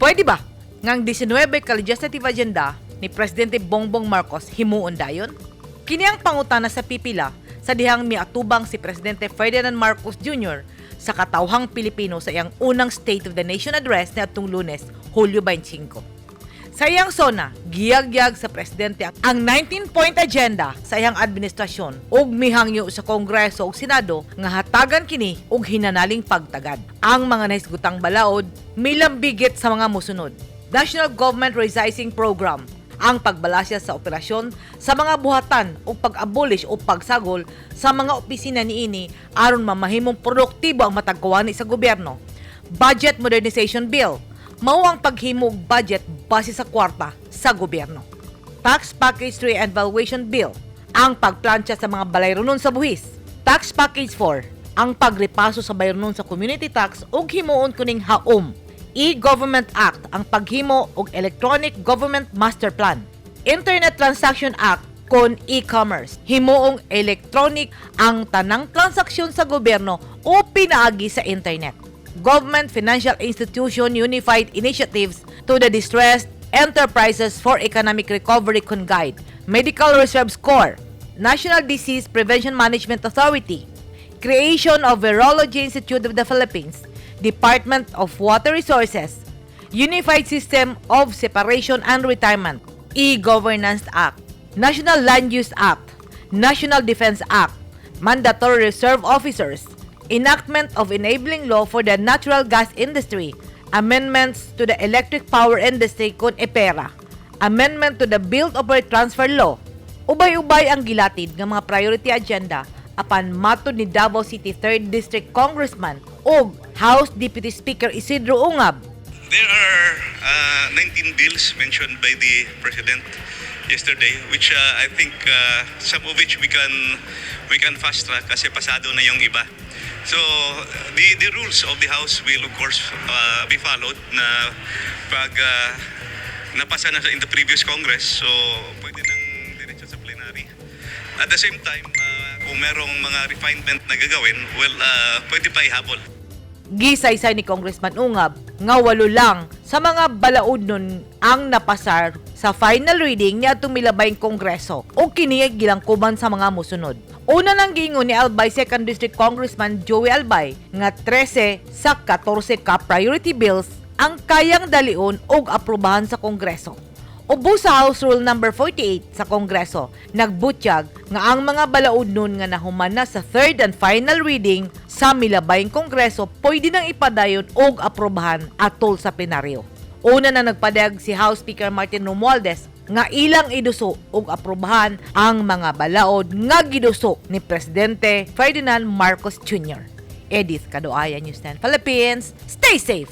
Pwede ba ngang 19 ka legislative agenda ni Presidente Bongbong Marcos himuon dayon? Kini ang pangutana sa pipila sa dihang miatubang si Presidente Ferdinand Marcos Jr. sa katawhang Pilipino sa iyang unang State of the Nation Address niadtong Lunes, Hulyo 25. Sa iyang SONA, giyagyag sa presidente ang 19-point agenda sa iyang administrasyon ug mihangyo sa Kongreso ug Senado nga hatagan kini og hinanaling pagtagad. Ang mga nahisgutang balaod milambigit sa mga mosunod: National Government Resizing Program, ang pagbalasya sa operasyon sa mga buhatan o pag-abolish o pagsagol sa mga opisina niini aron mamahimong produktibo ang matag kawani sa gobyerno. Budget Modernization Bill, mao ang paghimo og budget base sa kwarta sa gobyerno. Tax Package 3 and Valuation Bill, ang pagplantsa sa mga balayronon sa buhis. Tax Package 4, ang pagrepaso sa bayronon sa community tax ug himuon kuning haom. E-Government Act, ang paghimo og Electronic Government Master Plan. Internet Transaction Act kon e-commerce. Himuong electronic ang tanang transaksyon sa gobyerno o pinaagi sa internet. Government Financial Institution Unified Initiatives to the Distressed Enterprises for Economic Recovery kon Guide, Medical Reserves Corps, National Disease Prevention Management Authority, Creation of Virology Institute of the Philippines, Department of Water Resources, Unified System of Separation and Retirement, E-Governance Act, National Land Use Act, National Defense Act, Mandatory Reserve Officers, Enactment of Enabling Law for the Natural Gas Industry, Amendments to the Electric Power Industry kon EPERA, Amendment to the Build Operate Transfer Law. Ubay-ubay ang gilatid nga mga priority agenda, apan matod ni Davao City 3rd District Congressman ug House Deputy Speaker Isidro Ungab, There are 19 bills mentioned by the president yesterday, which I think some of which we can fast track kasi pasado na yung iba. So the rules of the House will of course be followed na pag napasa na in the previous Congress, so pwede nang diretso sa plenary. At the same time, kung merong mga refinement na gagawin, well, pwede pa ihabol. Gisaysay ni Congressman Ungab nga walo lang sa mga balaod nun ang napasar sa final reading niadtong milabayng Kongreso o kini ay gilangkuban sa mga musunod. Una nang giingon ni Albay 2nd District Congressman Joey Albay nga 13 sa 14 ka priority bills ang kayang dalion og aprobahan sa Kongreso. Ubos sa House Rule number 48 sa Kongreso, nagbutyag nga ang mga balaod nun nga nahuman na sa third and final reading sa milabayng Kongreso pwede nang ipadayon og aprobahan atol sa plenaryo. Una na nagpadayag si House Speaker Martin Romualdez nga ilang iduso og aprobahan ang mga balaod nga giduso ni Presidente Ferdinand Marcos Jr. Edith Kadoaya, News 10 Philippines. Stay safe.